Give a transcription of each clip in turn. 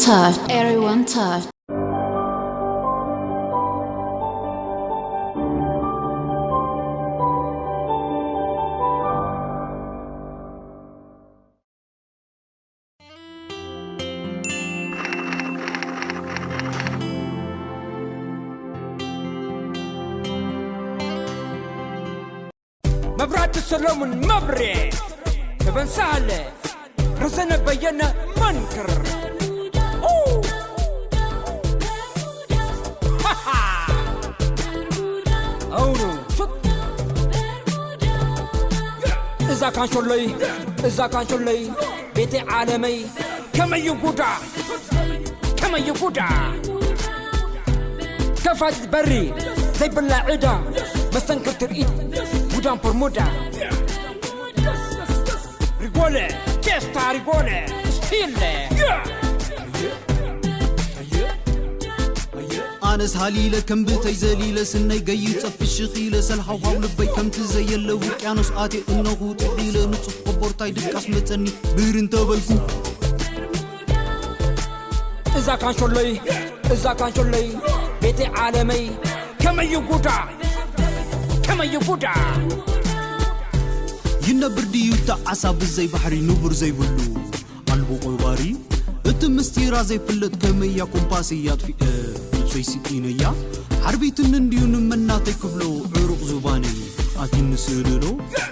Touch. Everyone touch. መብራህቲ ሰሎሙን መብሬ፣ ተበን ሳህለ፣ ረዘነ በየነ መንክር። ኡ! ሃሃ! ኣውሩ፣ ሹት! እዛ ካንሾለይ፣ እዛ ካንሾለይ፣ ቤተይ ዓለመይ፣ ከመይ እዩ ጉዳ? ከመይ እዩ ጉዳ? ከፋቲት በሪ ዘይብላ ዕዳ፣ መስተንክር ትርኢት፣ ጉዳም ፖርሙዳ። ሪጎለ፣ ቼስታ ሪጎለ፣ ስቲለ። ኣነስ ሃሊለ ከም ብተይ ዘሊለ ስነይ ገይጸ ፍሽኽ ኢለ ሰልሃውሃው ልበይ ከምቲ ዘየለ ውቅያኖስ ኣትየ እነኹ ጥሒለ ንጹህ ቆቦርታይ ድቃስ መጸኒ ብር እንተበልኩ እዛ ካንሾለይ እዛ ካንሾለይ ቤተይ ዓለመይ ከመይ እዩ ጉዳ ከመይ እዩ ጉዳ ይነብር ድዩ እታ ዓሳ ብዘይ ባሕሪ ንቡር ዘይብሉ ኣልቦ ቆባሪ እቲ ምስጢራ ዘይፍለጥ ከመይ እያ ኮምፓስ እያ ኣጥፊእ ነብሰይ ስኢነያ ሓርቢትኒ እንድዩ ንመናተይ ክብሎ ዕሩቕ ዙባነይ ኣትዩኒ ስእልሎ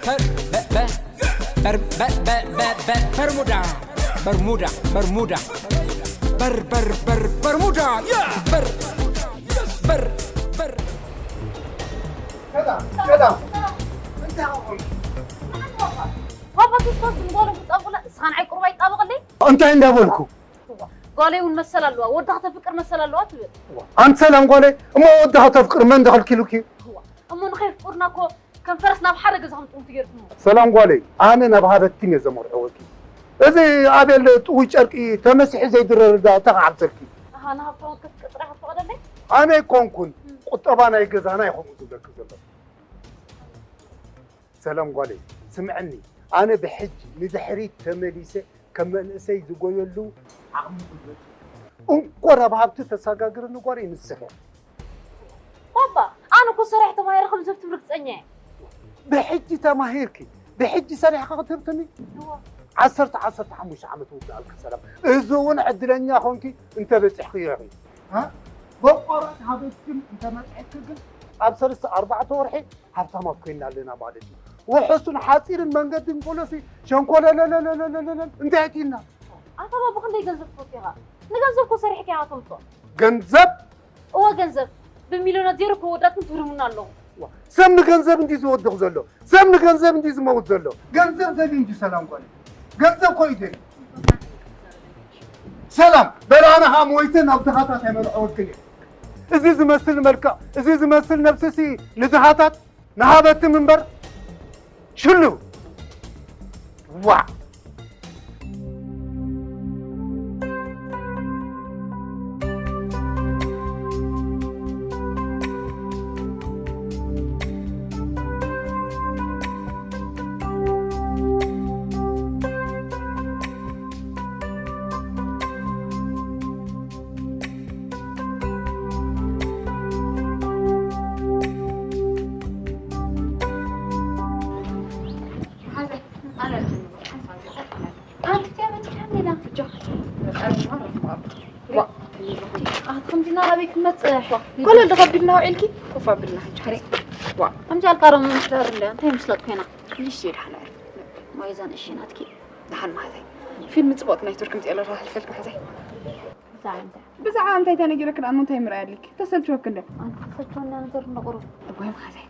በር በ- በ- በር- በ- በ- በ- በ- በርሙዳ በርሙዳ በርሙዳ በር በር በር በርሙዳ ያ በር በር በር ሰላም ሰላም እንታይ ኾንኩም? ፓፓ ክርስቶስ ንጓሎም ክጣብቑላ ንስኻ ንዓይ ቁሩብ ኣይጣበቐለይ እንታይ እንዳበልኩ ጓለይ እውን መሰል ኣለዋ ወድኻ ተፍቅር መሰል ኣለዋ ትብል ኣንቲ ሰላም ጓለይ እሞ ወድኻ ተፍቅር መን ደኸልኪሉኪ እሞ ንኸየፍቅሩና እኮ ከም ፈረስ ናብ ሓደ ገዛ ከምፅኡ ትገርኩም ሰላም ጓለይ ኣነ ናብ ሃበትኪን እየ ዘመርዕወኪ እዚ ኣቤል ጥውይ ጨርቂ ተመሲሑ ዘይድረርዳ ተኸዓብተልኪ ኣሃ ንሃብታውን ከፍቅር ጥራሕ ፈቐደለይ ኣነ ኣይኮንኩን ቁጠባ ናይ ገዛና ይኸምኡ ዝብለኪ ዘሎ ሰላም ጓለይ ስምዕኒ ኣነ ብሕጂ ንድሕሪት ተመሊሰ ከም መንእሰይ ዝጎየሉ ዓቕሚ ጉልበት እንኮ ናብ ሃብቲ ተሰጋግርኒ ጓለይ ንስኺ ባባ ኣነ እኮ ሰሪሕ ተማሂረ ከም ዘብትም ርግፀኛ እየ ብሕጂ ተማሂርኪ ብሕጂ ሰሪሕካ ክትህብትኒ ዓሰርተ ዓሰርተ ሓሙሽተ ዓመት ውዳእልካ ሰላም እዚ እውን ዕድለኛ ኮንኪ እንተበፂሕክዮ ኢኺ በቆረት ሃበትክን እንተመፅዐኪ ግን ኣብ ሰለስተ ኣርባዕተ ወርሒ ሃብታማት ኮይና ኣለና ማለት እዩ ውሑሱን ሓፂርን መንገድን ፖለሲ ሸንኮለለለለለለለል እንታይ ኣትዩና ኣታ ባባ ክንደይ ገንዘብ ትፈቱ ኢኻ ንገንዘብ እኮ ሰሪሕካ ኢኻ ተምፅኦ ገንዘብ እወ ገንዘብ ብሚልዮናት ዜሮ እኮ ወዳትኩም ትህርሙና ኣለኹም ሰብ ንገንዘብ እንዲ ዝወድቕ ዘሎ ሰብ ንገንዘብ እንዲ ዝመውት ዘሎ ገንዘብ ዘድዩ እንዲ ሰላም ጓል ገንዘብ ኮ ይደል ሰላም በላና ሃ ሞይተ ናብ ድኻታት ኣይመርዐወክን እየ እዚ ዝመስል መልክዕ እዚ ዝመስል ነብስሲ ንድኻታት ንሃበትም እምበር ሽሉ ዋዕ ኣትክምቲ ናበይ ክመፅእ ኣሕዋ ኮለል ዶ ከቢድና ውዒልኪ ኮፍ ኣብልና ሕጂ ሕሬ ዋ ከምዚ ኣልካ ሮም ምሽዳር እንዳ እንታይ ምስለጥ ኮይና ልሽ ይድሓን ማይዛን እሺ ናትኪ ደሓን ማሕዘይ ፊልም ፅቡቅ ናይ ቱርክ ምፅእ ኣለራ ሕልፈልኪ ማሕዘይ ብዛዕባ እንታይ ተነጊረክ ደኣ እንታይ ምርኣይ ኣሊክ ተሰልችወክ እንደ ኣንተ ተሰልችወና ነገር እንደ ቁሩብ እጓይ ማሕዘይ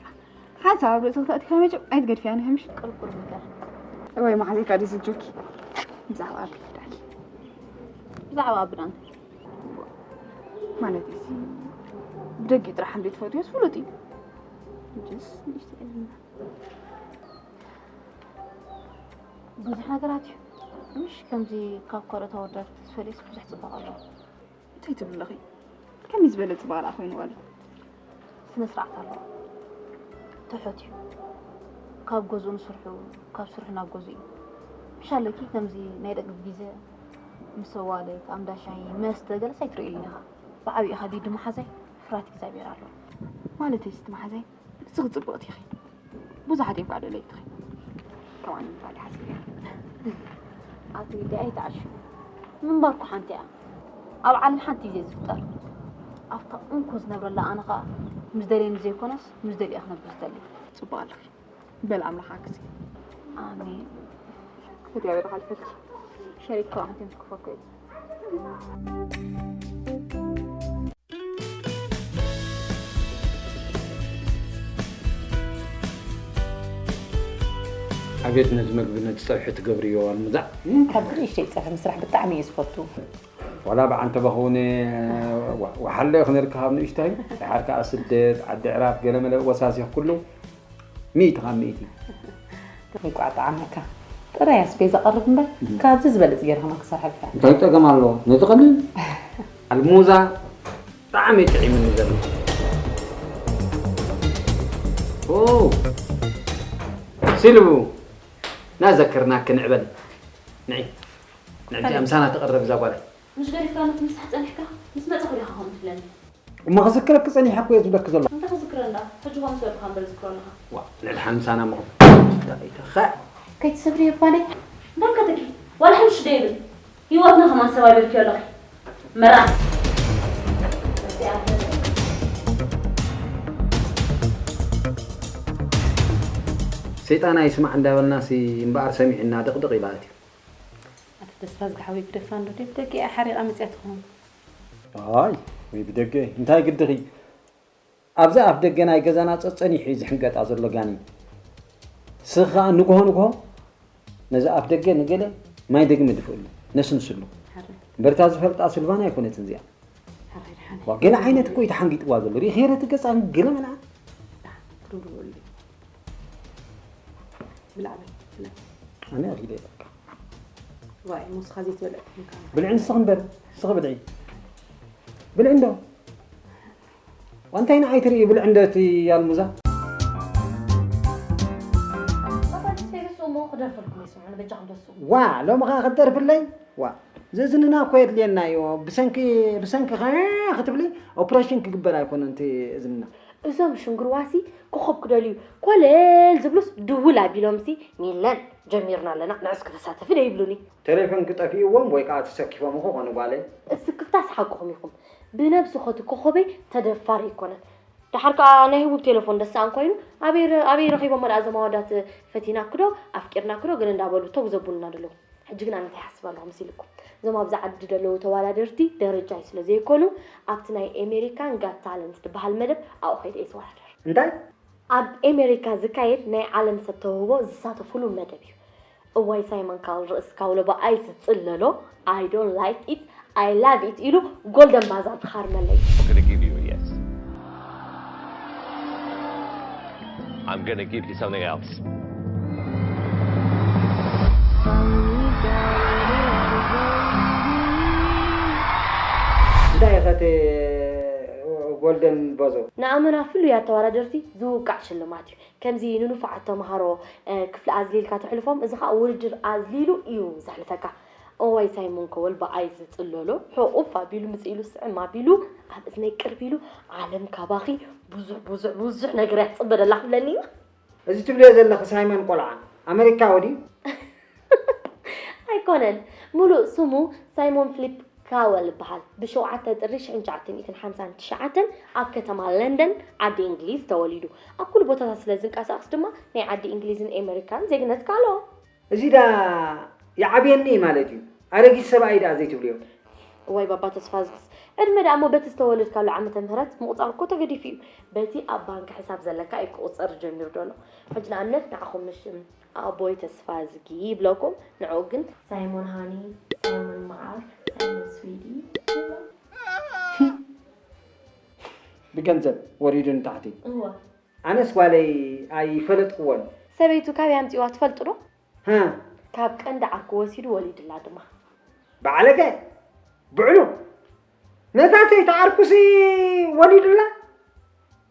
ሓንሳብ ኣብ ርእሲ ክተእቲ ከመይ ጭብ ኣይትገድፍያ ንህምሽ ቅርቁር ምገር እወይ ማሕዘይ ካዲ ስልችወኪ ብዛዕባ ኣብ ክዳል ብዛዕባ ኣብ ዳንተ ማለት እዩ ብደጊ ጥራሕ እንዴት ፈትዮስ ፍሉጥ እዩ ጅስ ንእሽተይ ብዙሕ ነገራት እዩ ምሽ ከምዚ ካብ ካልኦት ኣወዳት ዝፈልየስ ብዙሕ ፅባቕ ኣለዎ እንታይ ትብሊ ኣለኺ ከመይ ዝበለ ፅባቕ ደኣ ኮይኑ ዋሉ ስነ ስርዓት ኣለዎ ትሑት እዩ ካብ ገዝኡ ንስርሑ ካብ ስርሑ ናብ ገዝኡ እዩ ምሽ ኣለኪ ከምዚ ናይ ደቂ ግዜ ምስ ኣዋልድ ኣብ እንዳ ሻሂ መስተ ገለስ ኣይትርእይሉን ኢኻ። ብዓቢኡ ከኣ ሊዱ መሓዛይ ፍርሃት እግዚኣብሔር ኣለዎ። ማለተይስ እቲ መሓዛይ ንስኺ ጽብቕቲ ኢኺ። ብዙሓት እዮም ከኣ ደለይትኺ። ከምኣን ምባል ሓሲበ። ኣቲ ሊድያ ኣይትዓሹ። ምንባርኩ ሓንቲ እያ። ኣብ ዓለም ሓንቲ ግዜ ዝፍጠር። ኣብታ እንኮ ዝነብረላ ኣነ ኸኣ ምስ ደልየኒ ዘይኮነስ ምስ ደልየ ክነብር ዝደሊ። ጽቡቕ ኣለኺ። በል ኣምላኽ ሓግዚ። ኣሜን። እግዚኣብሔር ይሓልፈልኪ። ሸሪክ ከኣ ሓንቲ ትክፈኩ እዩ። ኣቤት ነዚ መግቢ ነቲ ፀብሒ ትገብርዮ ኣልሙዛ። ካብ ንእሽተይ ፀብሒ ምስራሕ ብጣዕሚ እየ ዝፈቱ። ዋላ ብዓንተ በኸውን ወሓለ ክነልካ ካብ ንእሽታይ ድሓር ከዓ ስደት ዓዲ ዕራፍ ገለመለ ወሳሲኽ ኩሉ ሚእቲ ካብ ሚእቲ። እንቋዕ ጠዓመካ። ጥራይ ኣስቤዛ ቀርብ እምበር ካብዚ ዝበለፅ ገይረ ከማን ክሰርሐልካ። እንታይ ፀገም ኣለዎ ነዚ ቀሊል ኣልሙዛ ብጣዕሚ ጥዒምኒ ዘሎ። ኦ፣ ሲልቡ ናዘክርናኪ ንዕበል ንዒ ንዕዲ ኣምሳና ተቐረብ እዛ ጓለይ። مش قريت كانت مسحت عليك. مش ما تاخذ لها هم فلان. እሞ ክዝክረኪ ጸኒሐ እኮ እየ ዝብለኪ ዘለኹ። انت خذكر لها. حجهم سوى بخام برزكر لها. ዋ ልዕሊ ሓምሳና ምኹ ተኸ كي تسبري يا بالي. دم كتكي. ولا حمش ديبل. هي وطنها ما سوى بالك يا لخي. مرأة. ሰይጣን ኣይስማዕ እንዳበልናሲ እምበኣር ሰሚዕና ድቕድቕ ኢላ እትዩ። ኣቶ ተስፋ ዝግሓወይ ግደፋ እንዶ ደቂ ሓሪቓ መፅያ ትኸውን። ኣይ ወይ ብደገ እንታይ ግድኺ ኣብዚ ኣፍ ደገ ናይ ገዛና ጸጸኒሑ እዩ ዝሕንገጣ ዘሎ ጋኒ ስኻ ንግሆ ንግሆ ነዚ ኣፍ ደገ ንገለ ማይ ደግሚ ድፍእሉ ነስንስሉ እምበርታ ዝፈልጣ ስልቫና ኣይኮነትን እዚኣ ገለ ዓይነት እኮ እዩ ተሓንጊጥዋ ዘሎ ርኢኸ ነቲ ገጻ ገለ መልኣ ብላዕበይ ኣነ ኣኺለ በቃ ዋይ ሞስኻ ዘይትበልዕ ብልዒ ንስኺ እምበር ንስኺ ብልዒ ብልዒ እንዶ እንታይ ንዓይ ትርኢ ብልዒ እንዶ እቲ ኣልሙዛ ዋ ሎሚ ኸዓ ክትደርፍለይ ዋ ዝእዝንና እኮ የድልየና እዩ ብሰንኪ ብሰንኪ ኸ ክትብሊ ኦፕሬሽን ክግበር ኣይኮነን እቲ እዝንና እዞም ሽንግርዋሲ ኮኸብ ክደልዩ ኮለል ዝብሉስ ድውል ኣቢሎምሲ ሚለን ጀሚርና ኣለና ንዕስ ክተሳተፊ ዶ ይብሉኒ። ቴሌፎንኪ ጠፊእዎም ወይ ከዓ ተሰኪፎም ክኾኑ ጓለይ። እስክፍታስ ሓቅኹም ኢኹም ብነብስኹ እቲ ኮኾበይ ተደፋሪ ኣይኮነን ደሓር ከዓ ናይ ህቡብ ቴሌፎን ደስኣን ኮይኑ ኣበይ ረኺቦሞ ደኣ እዞም ኣወዳት ፈቲናኪ ዶ ኣፍቂርናኪ ዶ ግን እንዳበሉ ተጉ ዘብሉና ደለዉ ሕጂ ግን ኣነ እንታይ ይሓስብ ኣለኹ መሲልኩም እዞም ኣብዚ ዓዲ ደለዉ ተዋዳደርቲ ደረጃይ ስለ ዘይኮኑ ኣብቲ ናይ ኤሜሪካን ጋት ታለንት ዝበሃል መደብ ኣብኡ ከይደ እየ ዝወዳደር እንታይ ኣብ ኤሜሪካ ዝካየድ ናይ ዓለም ሰብ ተውህቦ ዝሳተፍሉ መደብ እዩ። እዋይ ሳይመን ካል ርእስካ ውለባ ኣይትጽለሎ I don't like it I love it ኢሉ ጎልደን ባዛ ትኻርመለይ። I'm gonna give you a yes. I'm gonna give you something else. እንታይ ኢኸ እቲ ጎልደን ቦዞ? ንኣመና ፍሉያት ተወዳደርቲ ዝውቃዕ ሽልማት እዩ። ከምዚ ንንፉዓት ተምሃሮ ክፍሊ ኣዝሊልካ ተሕልፎም፣ እዚ ኸኣ ውድድር ኣዝሊሉ እዩ ዘሕልፈካ። እዋይ ሳይሞን ከወል ብኣይ ዝጽለሎ፣ ሕቑፍ ኣቢሉ ምጽእ ኢሉ ስዕም ኣቢሉ ኣብ እዝነይ ቅርብ ኢሉ ዓለም ካባኺ ብዙሕ ብዙሕ ብዙሕ ነገር እያ ትጽበ ደላ ክብለኒ እዩ። እዚ ትብልዮ ዘለኺ ሳይመን ቆልዓ ኣመሪካዊ ድዩ? ኣይኮነን፣ ምሉእ ስሙ ሳይሞን ፊሊፕ ካወል ይበሃል። ብሸውዓተ ጥሪ ሽሕን ትሽዓተ ሚእትን ሓምሳን ትሽዓተን ኣብ ከተማ ለንደን ዓዲ እንግሊዝ ተወሊዱ። ኣብ ኩሉ ቦታታት ስለ ዝንቀሳቐስ ድማ ናይ ዓዲ እንግሊዝን ኤመሪካን ዜግነት ከኣ ኣለዎ። እዚ ደኣ ይዓብየኒ እዩ ማለት እዩ። ኣረጊት ሰብኣይ ደኣ ዘይትብልዮ። እዋይ ባባ ተስፋዝጊስ፣ ዕድመ ደኣ እሞ በቲ ዝተወለድካሉ ዓመተ ምህረት ምቑጻር እኮ ተገዲፉ እዩ። በቲ ኣብ ባንክ ሕሳብ ዘለካ እዩ ክቑጸር ጀሚሩ ዘሎ። ሕጂ ንኣብነት ንዓኹም ምሽ ኣቦይ ተስፋዝጊ ይብለኩም፣ ንዕኡ ግን ሳይሞን ሃኒ፣ ሳይሞን መዓር፣ ሳይሞን ስዊዲ ይብሎ። ብገንዘብ ወሪዱ ንታሕቲ። እወ። ኣነስ ጓለይ ኣይፈለጥክዎን። ሰበይቱ ካበይ ኣምጺእዋ ትፈልጡ ዶ? ሃ። ካብ ቀንዲ ዓርኩ ወሲዱ ወሊድላ ድማ። ባዕለገ ብዕሉ ነታ ሰይቲ ዓርኩሲ ወሊዱላ?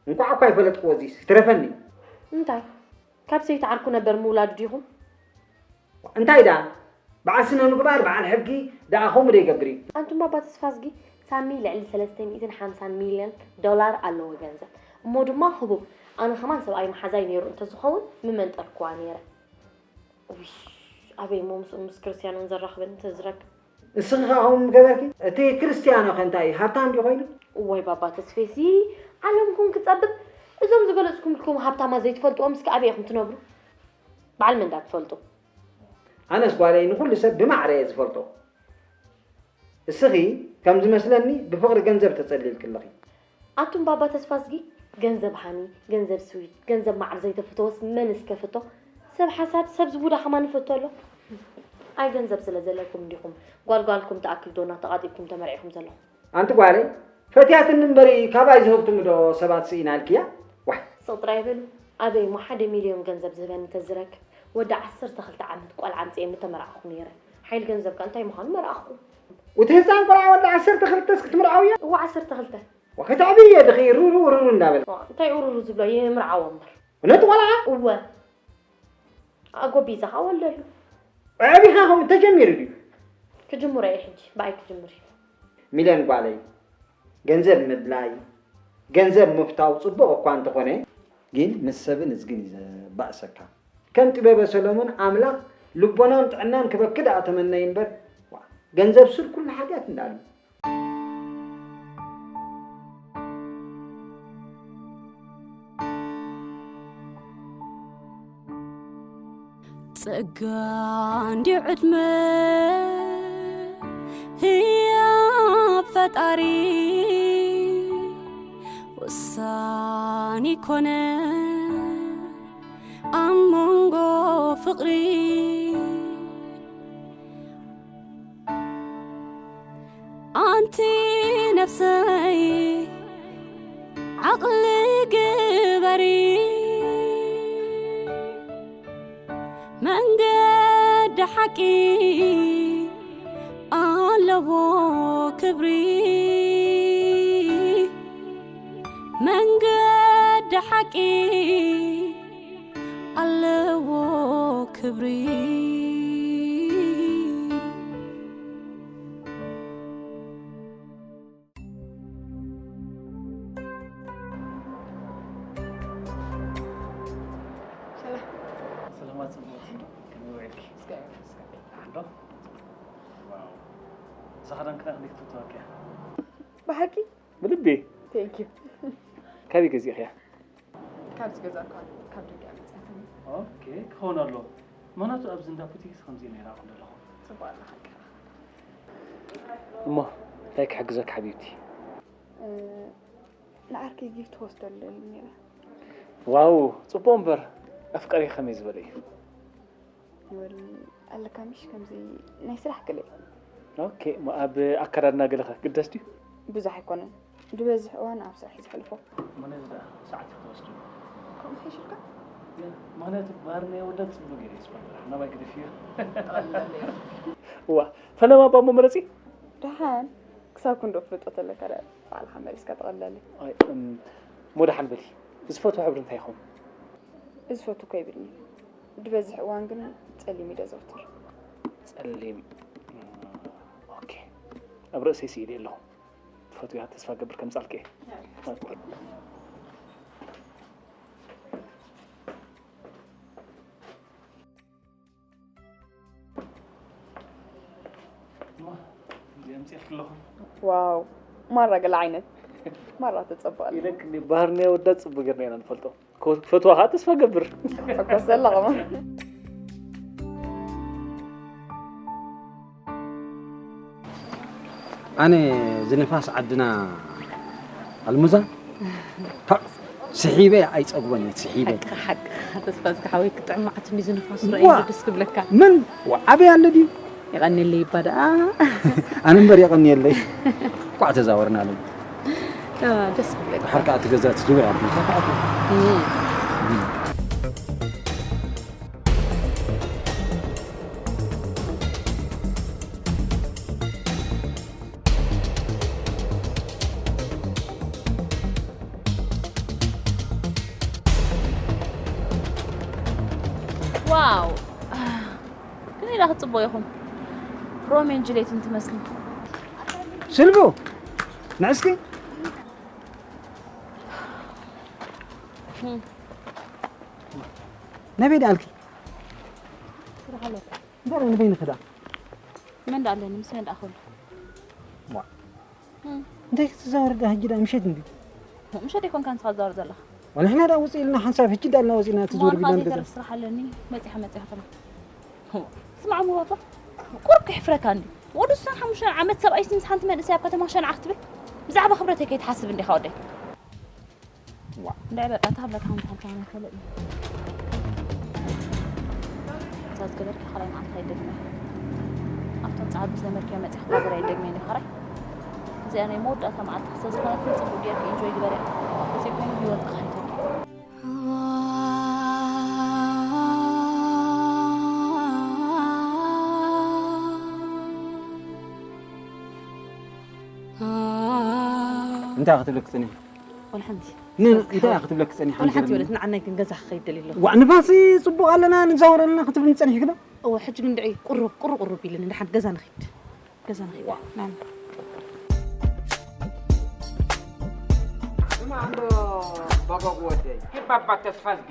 እንቋዕ እኳ ኣይፈለጥክዎ እዚስ ይትረፈኒ። እንታይ? ካብ ሰይቲ ዓርኩ ነበር ምውላዱ ዲኹም? እንታይ ደኣ በዓል ስነ ምግባር፣ በዓል ሕጊ ደኣ ከምኡ ዶ ይገብር እዩ? ኣንቱም ባባ ተስፋዝጊ፣ ሳሚ ልዕሊ ሰለስተ ሚእትን ሓምሳን ሚልዮን ዶላር ኣለዎ ገንዘብ። እሞ ድማ ህቡብ። ኣነ ከማን ሰብኣይ መሓዛይ ነይሩ እንተዝኸውን ምመንጠልክዋ ነይረ። ውይ፣ ኣበይ እሞ ምስኡን ምስ ክርስትያኖን ዘራኽበኒ እንተዝረክብ። ንስኺ ኸኣ ከምኡ ምገበርኪ? እቲ ክርስትያኖ ኸ እንታይ እዩ? ሃብታም ድዩ ኾይኑ? እዋይ ባባ ተስፌሲ፣ ዓለምኩም ክጸብብ። እዞም ዝገለጽኩምልኩም ሃብታማት ዘይትፈልጥዎም እስከ ኣበይ ኢኹም ትነብሩ? በዓል መን ዳ ትፈልጡ? ኣነስ ጓለይ ንኹሉ ሰብ ብማዕረ እየ ዝፈልጦ። እስኺ ከም ዝመስለኒ ብፍቕሪ ገንዘብ ተጸሊልኪ ኣለኺ። ኣቱም ባባ ተስፋዝጊ፣ ገንዘብ ሃኒ፣ ገንዘብ ስዊት፣ ገንዘብ ማዕር ዘይተፍትዎስ መንስ ከፍቶ? ሰብ ሓሳድ፣ ሰብ ዝቡዳ ከማን ይፈቶ ኣሎ? ኣይ ገንዘብ ስለ ዘለኩም እንዲኹም ጓል ጓልኩም ትኣክል ዶና ተቓጢብኩም ተመርዒኹም ዘለኹም። ኣንቲ ጓለይ፣ ፈትያትኒ እምበሪ ካባይ ዝህብትኒ ዶ ሰባት ስኢና ኢልክያ? ዋይ። ስቕ ጥራይ በሉ። ኣበይ እሞ ሓደ ሚልዮን ገንዘብ ዝህበኒ ተዝረክብ ወዲ ዓሰርተ ክልተ ዓመት ቆልዓ ኣምጺኤ ምተመራዕኹ ነይረ። ሓይሊ ገንዘብ ከ እንታይ ምዃኑ መርኣኹ። እቲ ህፃን ቆልዓ ወዲ ዓሰርተ ክልተስ ክትምርዓውያ? እዋ ዓሰርተ ክልተ። ወከተዕብየ ድኺ ሩሩ ሩሩ እንዳበለ። እንታይ ኡሩሩ ዝብሎ ይምርዓዎ እምበር። እውነት ቆልዓ? እወ። ኣጎቢዛኻ ወለሉ። ኣዕቢኻ ከምኡ ተጀሚሩ ድዩ? ክጅምሮ እየ ሕጂ ብኣይ ክጅምር እዩ። ሚለን ጓለይ ገንዘብ ምድላይ ገንዘብ ምፍታው ጽቡቕ እኳ እንተኾነ ግን ምስ ሰብን እዝግን እዩ ዘባእሰካ። ከም ጥበበ ሰሎሞን ኣምላኽ ልቦናን ጥዕናን ክበኪ ደኣ ተመነይ እምበር ዋእ ገንዘብ ስር ኩሉ ሓጢኣት እንዳሉ። ጸጋ እንድዩ ዕድመ ህያብ ፈጣሪ ወሳኒ ኮነ ኣብ መንጎ ፍቕሪ ኣንቲ ነፍሰይ ዓቕሊ ግበሪ መንገዲ ሓቂ ኣለዎ ክብሪ መንገዲ ሓቂ ኣለዎ ክብሪ። ሰላም። ሰላማት ጽቡቕ። ከመይ ውዒልኪ? ደሓን ዶ? ዋው። እዛ ክዳን ክዳን ክንደይ ክትፈትዋ እያ? ብሓቂ? ብልቢ። Thank you። ካበይ ገዚእኽያ? ካብዚ ገዛ እኳ ካብ ደገ እያ መፂኣትኒ። ኦኬ ክኸውን ኣለዎ። ምኽንያቱ ኣብዚ እንዳ ቡቲክስ ከምዚ ኢለ ይረኣኹም ዘለኹ። ፅቡቕ ኣለኻ። እሞ እንታይ ክሕግዘካ ሓቢብቲ? ንዓርከይ ጊፍት ክወስደሉ ደልየ ነይረ። ዋው ፅቡቕ እምበር ኣፍቃሪኺ ከመይ ዝበለ እዩ? ወል ኣለካ ምሽ ከምዚ ናይ ስራሕ ገለ ኦኬ እሞ ኣብ ኣከዳድና ገለ ከ ግደስ ድዩ? ብዙሕ ኣይኮነን ዝበዝሕ እዋን ኣብ ስራሕ እዩ ዘሕልፎ። መነዚ ደኣ ሰዓት ክትወስዱ ከምኡ ሒሽልካ ምኽንያቱ ባህሪ ናይ ወዳት ፅቡቅ ገይረ ይስማዕ ናባይ ግደፍ እዩ እዋ ፈለማ ባሞ መረፂ ደሓን ክሳብ ክንዶ ፍልጦ ተለካ ደኣ ባዕልኻ መሊስካ ተቐለለ እሞ ደሓን በሊ ዝፈትዎ ሕብሪ እንታይ ይኸውን ዝፈቱ እኮ ይብልኒ ዝበዝሕ እዋን ግን ጸሊም እዩ ዘውትር። ጸሊም ኦኬ ኣብ ርእሰይ ስኢለ ኣለኹ ትፈትውያ ተስፋ ገብር ከምጻልኪ እየ ዋው ማራ ገለ ዓይነት ማራ ተጸብቐ ኢለክ ባህርና ወዳ ጽቡቅ ገርና ኢና ንፈልጦ ክፈትዋ ከዓ ተስፋ ገብር። ሕኮስ ዘለኹም። ኣነ ዝንፋስ ዓድና ኣልሙዛ ስሒበ ኣይፀግቦን እየ ስሒበ ሓቂ ሓቂ ተስፋ ዝከሓወይ ክጥዕም መዓት እንዲ ዝንፋስ ዋ! ረኣይ ደስ ክብለካ ምን ዋ፣ ዓበይ ኣለ ድዩ የቐንየለይ እባ ደኣ ኣነ እምበር የቐንየለይ ኳዕ ተዛወርና ኣለ ደስ ክብለካ ድሓር ከዓ እቲ ገዛ እቲ ዝወይ ኣቢልካ ከዓ ዋው ክንደይ ዳ ክትፅቡቕ ኢኹም ሮሜን ጁሌትን ትመስሉ። ስልቡ ንዕስኪ ነበይ ደኣልኪ? ስራሕ ኣለኩ። እምበር ንበይ ንኽዳ? መን ደኣ ኣለኒ? ምስ መን ደኣ ክህሉ? እንታይ ክትዛወር ዳ ሕጂ ዳ ምሸት እንዲ? ምሸት ይኮንካ ንስኻ ትዛወር ዘለኻ። ንሕና ዳ ውፅእ ኢልና ሓንሳብ ሕጂ ዳ ልና ወፂእና ትዞር ቢልና ንገዛ። ስራሕ ኣለኒ። መፂኻ መፂኻ ተና። ስማዕ እሞ ባባ፣ ቁሩብ ከሕፍረካ እንዲ። ወዲ ሱሳን ሓሙሽተ ዓመት ሰብኣይሲ ምስ ሓንቲ መንእሰይ ኣብ ከተማ ሸንዓ ክትብል? ብዛዕባ ክብረተይ ከይትሓስብ እንዲኻ ወደይ። ዋ። እንታይ በቃ፣ እታ ክብለካ ሓንቲ ሓንቲ ዓይነት ከለእ እዩ። እዛ ዝገበርኪ ካልኣይ መዓልቲ ኣይደግመ። ኣብቶም ጻዕዱ ዝለመድክዮ መጺኻ ባዘር ኣይደግመ እዩ፣ ኻራይ። እዚኣ ናይ መወዳእታ መዓልቲ ስለ ዝኾነት፣ ጽቡቕ ጌርኪ ኢንጆይ ግበርያ። ተዘይኮይኑ ህይወትኪ ከሕልፈኪ። እንታይ ክትብለኪ ጸኒሐ? ወላ ሓንቲ። ን-፣ እንታይ ክትብለኪ ጸኒሐ? ወላ ሓንቲ ወለት ንዓናይ ግን ገዛ ክኸይድ ደልየ ኣለኹ። ዋዕ ንፋሲ ጽቡቕ ኣለና ንዛወር ኣለና ክትብልኒ ጸኒሕኪ ዶ? እወ፣ ሕጂ ግን ድዒ ቁሩብ፣ ቁሩብ፣ ቁሩብ ኢልኒ። ደሓን ገዛ ንኺድ። ገዛ ንኺድ። ዋ። ናም። ስማዕ እንዶ ባባጉ ወደይ። ባባ ተስፋዝጊ።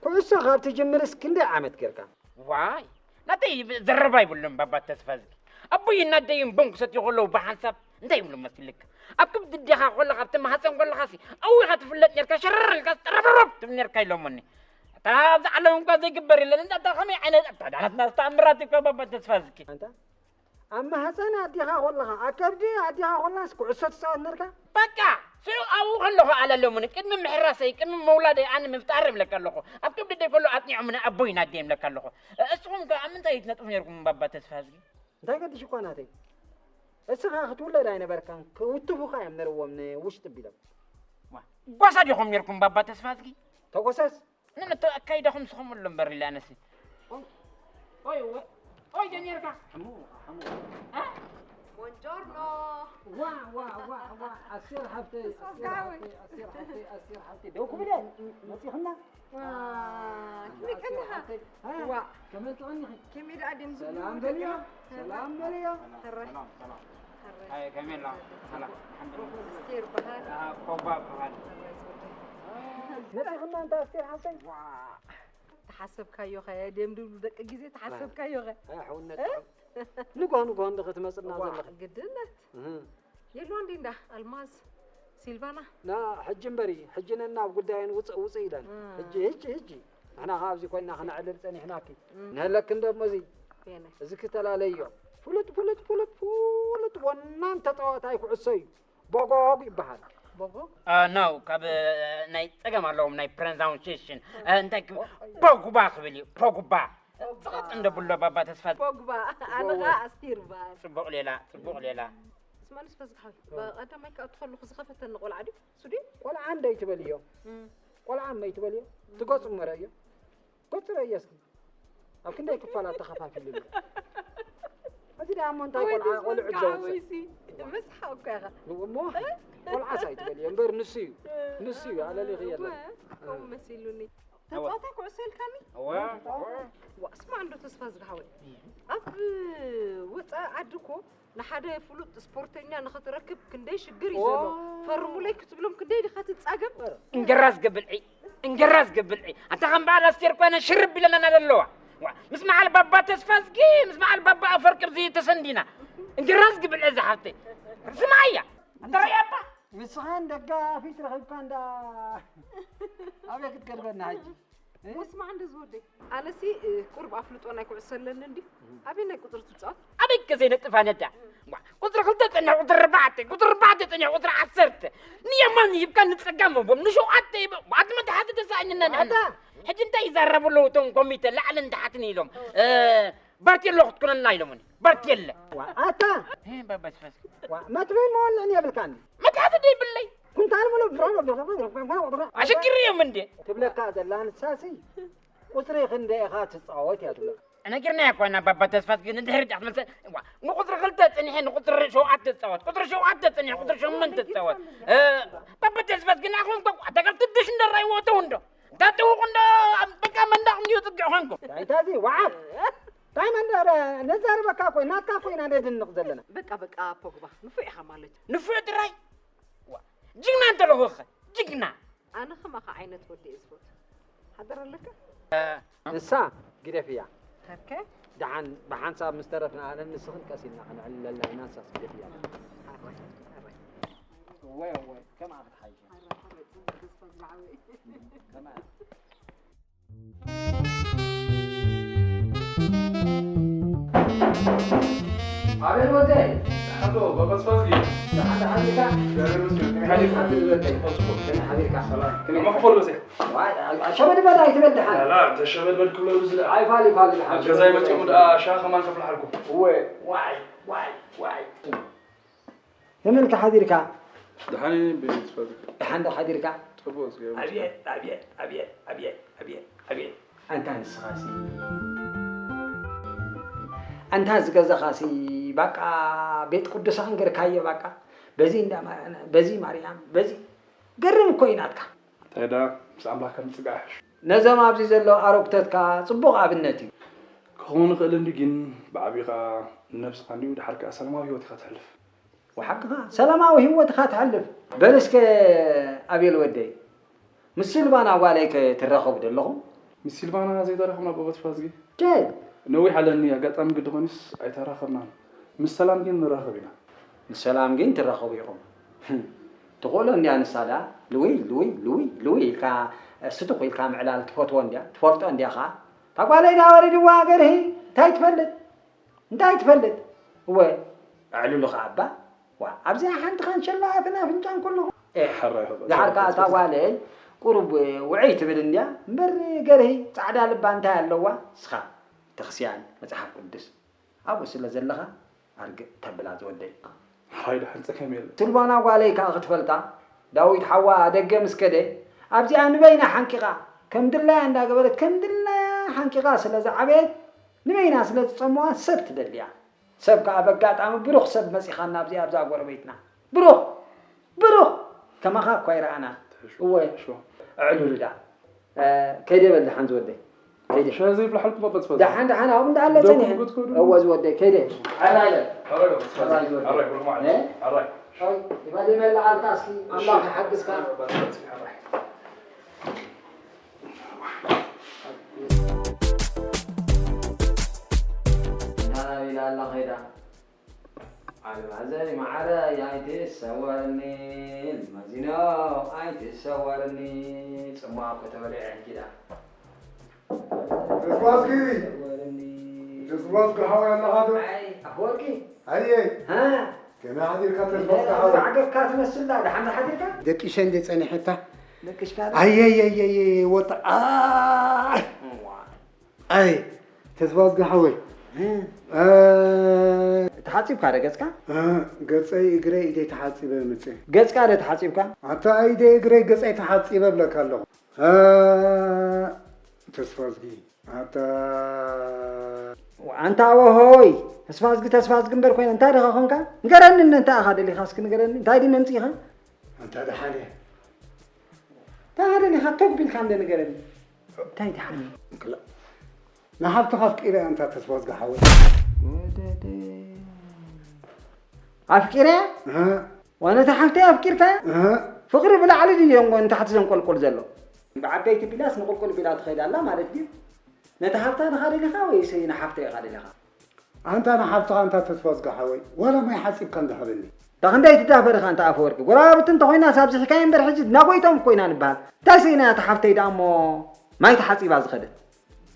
ኩዕሶ ካብ ትጅምርስ ክንደይ ዓመት ጌርካ? ዋይ፣ ናተይ ዘረባ ይብሉን ባባ ተስፋዝጊ። ኣቦይ እናደይን ቡን ክሰትዩ ከለዉ ብሓንሳብ እንታይ ይብሉ መሲልክ? ኣብ ክብዲ ኣዴኻ ከለኻ፣ ኣብቲ ማህፀን ከለኻሲ ኣዊኻ ትፍለጥ ኔርካ፣ ሸረር ኢልካ ጠረብረብ ትብል ኔርካ ኢሎምኒ። እታ ኣብዚ ዓለም እንኳ ዘይግበር የለን። እንዳ እታ ከመይ ዓይነት፣ እታ ዳናትና ተኣምራት እኮ ባባ ተስፋዝጊ። ኣንታ ኣብ ማህፀን ኣዴኻ ከለኻ፣ ኣብ ከብዲ ኣዴኻ ከለኻስ ኩዕሶ ትፃወት ኔርካ? በቃ ስዑ ኣብኡ ከለኹ ኣለሎምኒ። ቅድሚ ምሕራሰይ፣ ቅድሚ ምውላደይ ኣነ ምፍጣር እብለካ ኣለኹ። ኣብ ከብዲ ኣደይ ከሎ ኣጽኒዖምኒ ኣቦይ ናደይ እብለካ ኣለኹ። እስኹም ከ ኣብ ምንታይ ትነጥፉ ኔርኩም ባባ ተስፋዝጊ? እንታይ ገዲሹኳ ናተይ? እስኻ ክትውለድ ኣይነበርካን፣ ክውትፉኻ እዮም ነርዎም ንውሽጢ ቢሎም። ዋ፣ ጓሳ ዲኹም ኔርኩም ባባ ተስፋዝጊ? ተጎሳስ? ንነቶ ኣካይዳኹም ስኹም ኣሎ እምበር ኢለ ኣነሲ። ኦይ፣ ኦይ፣ ኦይ፣ ጀሚርካ? ሓሙ፣ ሓሙ። እ? ቦንጆርኖ። ዋ፣ ዋ፣ ዋ፣ ዋ፣ ኣስቴር ሓብተይ፣ ኣስቴር ሓብተይ፣ ኣስቴር ሓብተይ፣ ኣስቴር ሓብተይ። ደው ክብል እየ። መጺኽና? ዋ፣ ኣስቴር ከመይ ቀኒኻ? ሓብተይ። እ? ዋ። ከመይ ትቐኒኺ? ከመይ ደኣ ድዮም ዝብሉ ሰላም በልዮ፣ ደቂኻ? ሰላም በልዮ። ሕራይ። ሰላም፣ ሰላም። ሕራይ። ኣይ፣ ከመይ ኣላ? ሰላም፣ ኣልሓምዱሊላህ። ኣስቴር በሃል። አ፣ ፖግባ በሃል። ሕራይ ዝወደይ። መጺኽና እንታ ኣስቴር ሓብተይ? ዋ። ተሓሰብካዮ ኸ? ድዮም ድብሉ ደቂ ግዜ ተሓሰብካዮ ኸ? ኣይ፣ ሕውነት እ? ጥዑም። ንግሆ ንግሆ እንዲ ክትመጽና እዋ፣ ዘለኺ። ግድነት። እህ። የልዋ እንዲ እንዳ ኣልማዝ፣ ሲልቫና። ና፣ ሕጂ እምበሪ፣ ሕጂ ነናብ ጉዳየን ውጽእ ውጽእ ኢለን። እም። ሕጂ፣ ሕጂ፣ ሕጂ። ንሕና ኸዓ ኣብዚ ኮይንና ኸነዕልል ጸኒሕናኪ። እም። ንህለኪ እንዶ እሞ እዚ፣ የነ። እዚ ክተላለዮ። ፍሉጥ፣ ፍሉጥ፣ ፍሉጥ፣ ፍሉጥ ወናም ተጻዋታይ ኩዕሶ እዩ። ቦጎግ ይበሃል። ቦጎ? አ፣ no፣ ካብ፣ እ፣ ናይ ጸገም ኣለዎም፣ ናይ ፕሮናውንሴሽን። እ፣ እንታይ ክ-፣ ፖግባ ክብል እዩ፣ ፖግባ። ጽቕጥ እንደ ብሎ ባባ ተስፋ። ፖግባ፣ ኣነ ኸኣ ኣስቴር ይበሃል። ጽቡቕ ሌላ፣ ጽቡቕ ሌላ። ስማዕኒ ስፈዝግሓዊ፣ ብቐዳማይ ክኣቱ ከለኹ ዝኸፈተኒ ቆልዓ ድዩ? እሱ ድዩ? ቆልዓ እንደ ኣይትበልዮ። እም። ቆልዓ እሞ ኣይትበልዮ። ትገጹ እሞ ረእዮ። ገጹ ረእዮ እስኪ። ኣብ ክንደይ ክፋላት ተኸፋፊሉ ኣሎ። እዚ ደኣ እሞ እንታይ ወይ ቆልዓ፣ ቆልዑ ትዝንጋዕ ዘውፅእ። ወይሲ ምስሓቕ እኮ ኢኻ። እሞ እ? ቆልዓስ ኣይትበልዮ እምበር ንሱ እዩ። እ፣ ንሱ እዩ፣ ኣለሊኺ የለን። እወ፣ ከምኡ መሲሉኒ። እወ። ተጻዋታይ ኩዕሶ ኢልካኒ? እወ። ዋ፣ ስማዕ እንዶ ተስፋ ዝግሃወይ። ኣብ ወጻኢ ዓዲ እኮ ንሓደ ፍሉጥ ስፖርተኛ ንኽትረክብ ክንደይ ሽግር እዩ ዘሎ። ኦ። ፈርሙለይ ክትብሎም ክንደይ ዲኻ ትጻገም? እንጀራ ዝገብልዒ፣ እንጀራ ዝገብልዒ። ኣንታ ከም በዓል ኣስቴር ኮይነ ሽርብ ኢለና ኢና ዘለዋ። ዋ፣ ምስ በዓል ባባ ተስፋዝጊ፣ ምስ በዓል ባባ ኣፈወርቂ ኣብዚ ተሰንዲና። እንጀራ ዝገብልዒ እዛ ሓፍተይ። ስማያ፣ ኣንታ ርኣያ እባ። ንስኻን ደጋፊት ረኺብካ እንዳ ኣበይ ክትገድበና ሕጂ? እ? ወስማዕ እንዶ ዝወደይ። ኣነሲ፣ እ፣ ቁሩብ ኣፍልጦ ናይ ኩዕሶ ኣለኒ እንድዩ። ኣበይ ናይ ቁጽሪ ትጻወት? ኣበይ ከ ዘይነጥፍ ኣነ ዳ? ዋ፣ ቁጽሪ ክልተ ጸኒሑ ቁጽሪ ኣርባዕተ፣ ቁጽሪ ኣርባዕተ ጸኒሑ ቁጽሪ ዓሰርተ። ንየማን ይህብካ ንጸጋም ህቦም፣ ንሸውዓተ ይህቦም። ኣቲ መታሓቲ ተሳኢንና ንሕና። ኣታ! ሕጂ እንታይ ይዛረቡ ኣለዉ እቶም ኮሚተ ላዕልን ታሕትን ኢሎም? እ፣ በርቴሎ ክትኩነና ኢሎምኒ። በርቴለ። ዋ፣ ኣታ! ሄ፣ ባባ ስፈስ። ዋ፣ መትብን መወልዕን የብልካን። መትሓዚ ደይብለይ። ኩንታል ሙሉ ብሮ-፣ ኣሸጊሪ እዮም እንዴ? ትብለካ ዘላ ንሳሲ ቁጽሪ ክንደይ ኢኻ ትጻወት እያ ትብለካ። ነጊርናያ እኮ ኢና ባባ ተስፋስ ግን ንድሕሪት ኣትመልሰ። ዋ፣ ንቁጽሪ ክልተ ጽኒሐ ንቁጽሪ ሸውዓተ ትጻወት። ቁጽሪ ሸውዓተ ጽኒሐ ቁጽሪ ሸሞንተ ትጻወት። እ፣ ባባ ተስፋስ ግን ኣኹም እኮ ኣታ ካብ ትድሽ እንደራይ ወተው እንዶ። እንታይ ጥውቕ እንዶ በቃ መንዳቕ እንዲዩ ጽግዕ ኾንኩም። እንታይ ታዚ ዋዓብ? እንታይ መንዳቕ? ነዛርበካ እኮ ናትካ እኮ ኢና ነድንቕ ዘለና። በቃ በቃ ፖግባ ንፉዕ ኢኻ ማለት እዩ። ንፉዕ ጥራይ? ዋ፣ ጅግና እንተለኹ ኸ ጅግና። ኣነ ከማኻ ዓይነት ወዲ እየ ዝፈቱ። ሓደር ኣለካ? ንሳ ግደፍያ። ተከ? ደሓን ብሓንሳብ ምስ ተረፍና ኣነን ንስኽን ቀስ ኢልና ከነዕልለልና ኢና። ንሳስ ግደፍያ። ኣራይ፣ ኣራይ። እወ፣ እወ፣ ከምኣ ክትሓይሽ። ኣራይ፣ ኣራይ፣ ጽቡቕ ተስፋ ዝለዓበ እዩ። ከምኣ። ኣቤል ወደይ። ሓሎ፣ ባባ ተስፋዝጊ። ደሓን ደሓን ኢልካ? ደህና ይመስገን። ከመይ ሓቢርካ? ከመይ ሓቢርካ? ሰላም። ከመይ? ከመይ ክፈሉ በዚሕ? ዋይ፣ ሸበድበድ ኣይትበል ደሓን። ላላ፣ እንተ ሸበድበድ ክብለሉ ዝለ። ኣይፋል፣ ይፋል ደሓን። ኣብ ገዛይ መጺኦም ደኣ ሻሂ ከማን ከፍልሓልኩም። እወ፣ ዋይ፣ ዋይ፣ ዋይ። ከመይ ኢልካ ሓዲርካ? ደሓን እየ፣ ቤት ፈዚካ። ደሓን ዶ ሓዲርካ? ጽቡቕ፣ እግዚኣብሔር ይመስገን። ኣብየት፣ ኣብየት፣ ኣብየት፣ ኣብየት፣ ኣብየት፣ ኣብየት። ኣንታ ንስኻሲ፣ ኣንታ ዝገዛኻሲ፣ ባቃ ቤት ቅዱሳን ገርካዮ፣ ባቃ በዚ እንዳ ማርያም፣ በዚ ማርያም፣ በዚ ገርም እኮ እዩ ናትካ። እንታይ ደኣ ምስ ኣምላኽ ከምጽጋዕ ይሕሹ። ነዞም ኣብዚ ዘለዉ ኣረጉቶትካ ጽቡቕ ኣብነት እዩ። ክኸውን ይኽእል እንድዩ፣ ግን ብዓቢኡ ኸኣ ንነብስኻ እንድዩ፣ ድሓር ከኣ ሰላማዊ ህይወት ኢኻ ተሕልፍ። ወሓቅኻ፣ ሰላማዊ ህይወት ኢኻ ተሕልፍ። በል እስከ ኣቤል ወደይ፣ ምስ ሲልቫና ጓለይ ከ ትራኸቡ ዶ ኣለኹም? ምስ ሲልቫና ዘይተራኸብና ኣቦ ተስፋዝጊ። ኬድ? ነዊሕ ኣለኒ፣ ኣጋጣሚ ግዲ ኾይኑስ ኣይተራኸብናን። ምስ ሰላም ግን ንራኸብ ኢና። ምስ ሰላም ግን ትራኸቡ ኢኹም። ትኽእሎ እንድያ ንሳ ደኣ፣ ልውይ፣ ልውይ፣ ልውይ፣ ልውይ ኢልካ፣ ስቱኽ ኢልካ ምዕላል ትፈትዎ እንድያ፣ ትፈልጦ እንድያ ኸኣ። እታ ጓለይ ደኣ ወሪድዋ ገርሂ፣ እንታይ ትፈልጥ? እንታይ ትፈልጥ? እወ፣ ኣዕልሉ ኸኣ እባ። ዋ፣ ኣብዚኣ ሓንቲ ካንሸላ ኣፍን ኣፍንጫን ከለኹ። ኤህ፣ ሕራይ ኸኣ፣ ድሓር ከኣ እታ ጓለይ ቁሩብ ውዕይ ትብል እንድያ፣ እምበር ገርሂ ጻዕዳ ልባ እንታይ ኣለዋ? ንስኻ ቤተክርስትያን፣ መጽሓፍ ቅዱስ ኣብኡ ስለ ዘለኻ ኣርግእ ተብላ ዝወደይ። ሕራይ፣ ደሓን ጸገም የለን። ስልቫና ጓለይ ከኣ ክትፈልጣ፣ ዳዊት ሓዋ ደገ ምስ ከደ፣ ኣብዚኣ ንበይና ሓንቂቓ፣ ከም ድላያ እንዳገበረት፣ ከም ድላያ ሓንቂቓ ስለ ዝዓበየት፣ ንበይና ስለ ዝጸምዋ ሰብ ትደሊ እያ። ሰብ ከኣ በጋጣሚ ብሩኽ ሰብ መጺኻና ኣብዚኣ ኣብዛ ጎረቤትና። ብሩኽ! ብሩኽ! ከማኻ እኳ ኣይረኣናን። ተሾ-፣ እወ። ተሾ-፣ ኣዕሉሉ ደኣ። እ፣ ከይደ በል ደሓን ዝወደይ። ከይደ። ሻሂ ዘይፍልሓልኩም ኣብ በጽባጽ። ደሓን፣ ደሓን፣ ኣብኡ እንዳኣለ ደው ጸኒሐ። ክትጎትኮ ዶ? እወ ዝወደይ፣ ከይደ። ኣራይ በል። ኣራይ በል፣ በጽባጽ። ኣራይ ዝወደይ። ኣራይ፣ ብሩኽ መዓልቲ። እ? ኣራይ። ኦይ፣ ይባል ይመልእ ኣልካ እስኪ፣ እሺ። ኣምላኽ ይሓግዝካ። በጽባጽ፣ ኣራይ። እንታይ ኢላ ኣላ ኸይዳ? ኣልማዘይ መዓረይ ኣይትሰወርኒ፣ ልማዚኖ ኣይትሰወርኒ፣ ጽሟቕ እኮ ተበሊዐ ሕጂ ደኣ። ተስፋዝጊ! ኣይትሰወርኒ። ተስፋዝጊ ሓወይ ኣለኻ ዶ? ኣይ፣ ኣፈወርቂ። ኣየ። ሃ? ከመይ ሓዲርካ ተስፋዝጊ ሓወይ? ዓገብካ ትመስል ደኣ፣ ደሓን ሓዲርካ? ደቂሸ እንደ ጸኒሐታ። ደቂሽካ ዶ? ኣየየየየ፣ ወጣ-፣ ኣይ! እዋ። ኣይ፣ ተስፋዝጊ ሓወይ። እ። እ። ተሓጺብካ ዶ ገጽካ? እ፣ ገጸይ፣ እግረይ፣ ኢደይ ተሓጺበ መጽየ። ገጽካ ዶ ተሓጺብካ? ኣታ ኢደይ፣ እግረይ፣ ገጸይ ተሓጺበ እብለካ ኣለኹ። እ፣ ተስፋዝጊ፣ ኣታ ኣንታ ወሆይ፣ ተስፋዝጊ፣ ተስፋዝጊ እምበር ኮይነ፣ እንታይ ደኻ ኾንካ? ንገረኒ፣ እንታይ ኢኻ ደሊኻ? እስኪ ንገረኒ፣ እንታይ ድዩ መምጺእኻ? ኣንታ ደሓን እየ። እንታይ ኢኻ ደሊኻ? ቶግ ቢልካ እንደ ንገረኒ። እንታይ ደሓን እየ? ክላ-፣ ንሓፍትኻ ኣፍቂረ ኣንታ ተስፋዝጊ ሓወይ። ወደደ። ኣፍቂረ? እህ። ዋላ ነታ ሓፍተይ ኣፍቂርካያ? እህ። ፍቕሪ ብላዕሊ ድዩ እሞ ንታሕቲ ዘንቆልቁል ዘሎ? ብዓበይቲ ቢላስ ንቁልቁል ቢላ ትኸይድ ኣላ ማለት ድዩ? ነታ ሓፍታ ኢኻ ደሊኻ ወይስ ንሓፍተይ ኢኻ ደሊኻ? ኣንታ ንሓፍትኻ ኣንታ ተስፋዝጊ ሓወይ፣ ዋላ ማይ ሓጺብካ እንዳ ሃበኒ። እታ ክንደይ ትዳፈር ኢኻ ኣንታ ኣፈወርቂ? ጎረባብቲ እንተኾይናስ ኣብዚሕካዮ እምበር ሕጂ ናጎይቶም እኮ ኢና ንበሃል። እንታይ ስኢና እታ ሓፍተይ ደኣ እሞ ማይ ተሓጺባ ዝኸደት?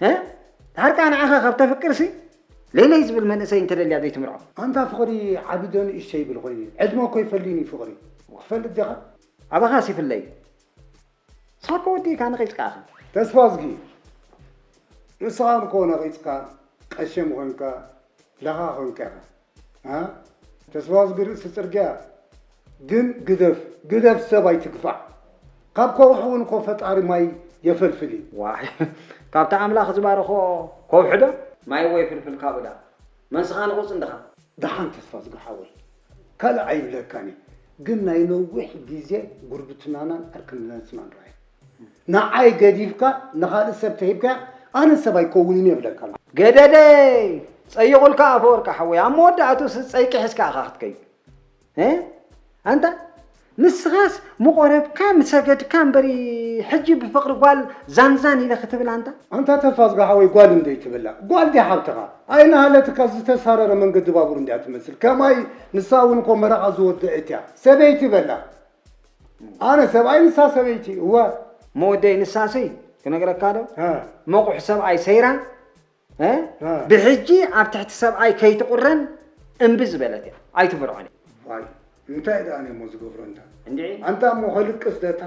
እ? ድሓር ከኣ ንዓኻ ካብ ተፍቅርሲ ለይለይ ዝብል መንእሰይ እንተደልያ ዘይትምርዖ? ኣንታ ፍቕሪ ዓቢ ዶ ንእሽተይ ይብል ኮይኑ? ዕድመ እኮ ይፈልይን እዩ ፍቕሪ። ትፈልጥ ዲኻ? ኣባኻስ ይፍለይ። ንስኻ እኮ ወዲእካ ነቒጽካ ኢኻ። ተስፋዝጊ፣ ንስኻ እኮ ነቒጽካ፣ ቀሸም ኾንካ፣ ላኻ ኾንካ ኢኻ። አ? ተስፋዝጊ ርእሲ ጽርግያ ግን ግደፍ፣ ግደፍ ሰብ ኣይትግፋዕ። ካብ ከውሒ እውን እኮ ፈጣሪ ማይ የፈልፍል እዩ። ዋይ፣ ካብቲ ኣምላኽ ዝባረኾ ከውሒ ዶ? ማይ ወይ ፍልፍል ካብኡ ዳ? መንስኻ ንቑጽ እንድኻ። ደሓን ተስፋዝጊ ሓወይ፣ ካልእ ኣይብለካን እየ፣ ግን ናይ ነዊሕ ግዜ ጉርብትናናን ዕርክነትናን ርኣይ። ንዓይ ገዲፍካ ንኻልእ ሰብ ተሂብካያ፣ ኣነ ሰብ ኣይከውንን እየ እብለካ ኣለኹ። ገደደይ! ጸይቑልካ ኣፈወርቂ ሓወይ፣ ኣብ መወዳእቱ ስ-፣ ጸይቂ ሒዝካ ኢኻ ክትከይድ። እ? ኣንታ ንስኻስ ምቆረብካ ምሰገድካ እምበሪ፣ ሕጂ ብፍቕሪ ጓል ዛንዛን ኢለ ክትብል ኣንታ? ኣንታ ተስፋዝጊ ሓወይ፣ ጓል እንደ ይትብላ፣ ጓል ድያ ሓብትኻ? ኣይናሃለትካ ዝተሳረረ መንገዲ ባቡር እንድያ ትመስል። ከማይ ንሳ እውን እኮ መረቓ ዝወደአት እያ። ሰበይቲ በላ። ኣነ ሰብኣይ፣ ንሳ ሰበይቲ። እወ። መወደይ ንሳሲ ክነግረካ ዶ? እ። መቑሕ ሰብኣይ ሰይራ እ? እ። ብሕጂ ኣብ ትሕቲ ሰብኣይ ከይትቑረን እምቢ ዝበለት እያ። ኣይትፍርዖን እያ። ዋይ፣ እንታይ ደኣ እሞ ዝገብሮ እንታ? እንድዒ። ኣንታ እሞ ከልቅስ ደታ?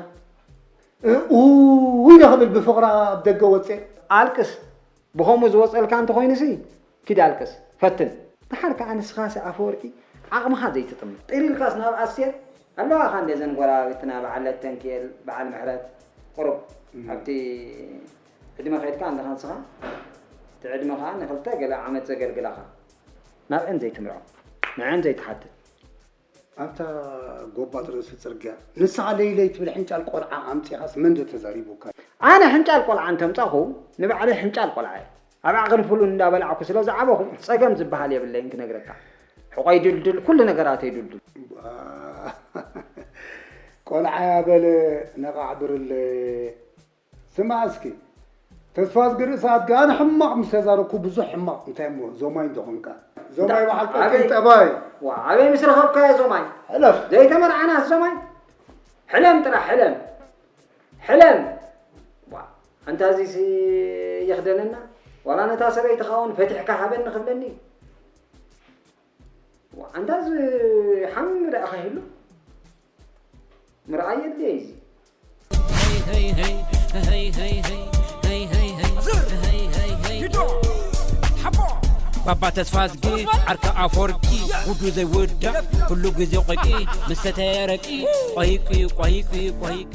እ፣ ኡይ ዶ ክብል ብፍቕራ ኣብ ደገ ወፅኤ? ኣልቅስ። ብኸምኡ ዝወፀልካ እንተኾይኑሲ፣ ኪድ ኣልቅስ። ፈትን። ደሓር ከኣ ንስኻሲ ኣፈወርቂ ዓቕምኻ ዘይትጥምር። ጥር ኢልካስ ናብ ኣስቴር ኣለዋኻ እንደ ዘን ጎረባብትና በዓል ተንክኤል፣ በዓል ምሕረት፣ ቁሩብ እም። ኣብቲ ዕድመ ከይድካ ኣለኻ ንስኻ፣ እቲ ዕድመ ኸዓ ንኽልተ ገለ ዓመት ዘገልግላኻ። ናብአን ዘይትምርዖ፣ ንዐን ዘይትሓትት። ኣብታ ጎባጥ ርእሲ ጽርግያ፣ ንስኻ ለይለይ ትብል ሕንጫል ቆልዓ ኣምጺኻስ መን ዶ ተዛሪቡካ? ኣነ ሕንጫል ቆልዓ እንተምጻኹ፣ ንባዕለይ ሕንጫል ቆልዓ እየ። ኣብ ዓቕን ፍሉን እንዳበላዕኩ ስለ ዝዓበኹ፣ ጸገም ዝበሃል የብለይን ክነግረካ። ሕቖይ ድልድል፣ ኩሉ ነገራተይ ድልድል። ቆልዓ ያበለ ነቓዕ ብርለ። ስማዕ እስኪ፣ ተስፋዝጊ ርእሲ ኣድጊ፣ ኣነ ሕማቕ ምስ ተዛረብኩ ብዙሕ ሕማቕ፣ እንታይ እሞ ዞማይ እንተኾንካ? ዞማይ እንዳ-፣ በዓል ቀጢን ኣበይ? ጠባይ። ዋ፣ ኣበይ ምስ ረኸብካዮ ዞማይ? ሕለፍ። ዘይተመርዓናስ ዞማይ? ሕለም ጥራሕ፣ ሕለም። ሕለም። ዋ፣ ኣንታ እዚስ የኽደነና? ዋላ ነታ ሰበይትኻ እውን ፈቲሕካ ሃበኒ ክብለኒ? ዋ፣ ኣንታ እዚ ሓሚ ደኣ ከይህሉ ምርኣይ የድልየ እዚ። ባባ ተስፋዝጊ ዓርካ ኣፈወርቂ ጉዱ ዘይውዳእ ኩሉ ግዜ ቆይቂ ምስ ሰተየ ረቂ ቆይቂ ቆይቂ ቆይቂ።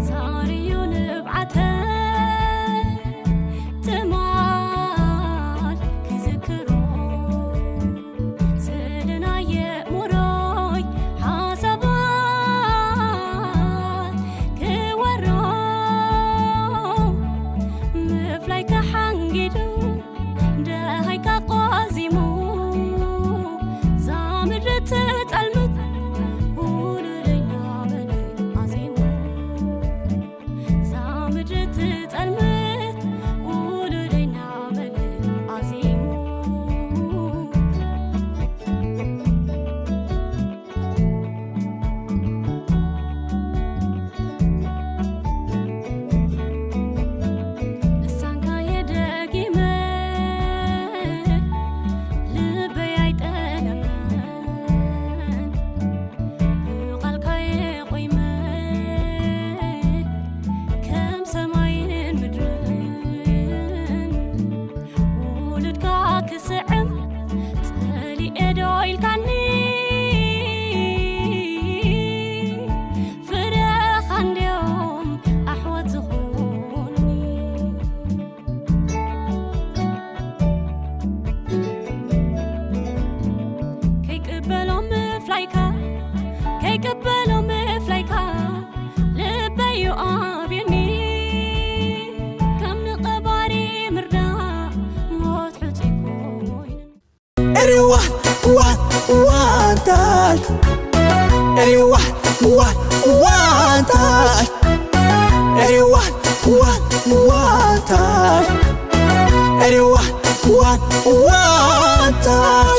ዛርዩ ንብዓተ ትማል ክዝክሮ ስለ ናይ ኣእምሮይ ሓሳባት ክወሮ ምፍላይ ተሓንጊዱ ደሃይካ ቋዚሙ ዛ ምድሪ ትጸልምት ውሉደይ እናበለ ኣዜሙ። እዛ ምድሪ ትጸልምት ውሉደይ እናበለ ኣዜሙ። ንሳንካየ ደጊመ ልበይ ኣይጠለመን። ብቓልካ'የ ቆይመ ከም ሰማይን ምድርን፣ ውሉድካ ክስዕም ጸሊኤ ዶ ኢልካኒ? ፍረኻ እንድዮም ኣሕዋት ዝኾኑኒ። ከይቅበሎ ምፍላይካ፣ ከይቅበሎ ምፍላይካ፣ ልበይ'ዩ ኣብዩኒ። ከም ንቐባሪ ምርዳእ ሞት ሕጹይ ኮይኑኒ። እሪዋ ዋ ዋንታይ፣ እሪዋ ዋ ዋንታይ፣ እሪዋ ዋ ዋንታይ፣ እሪዋ ዋ ዋንታይ።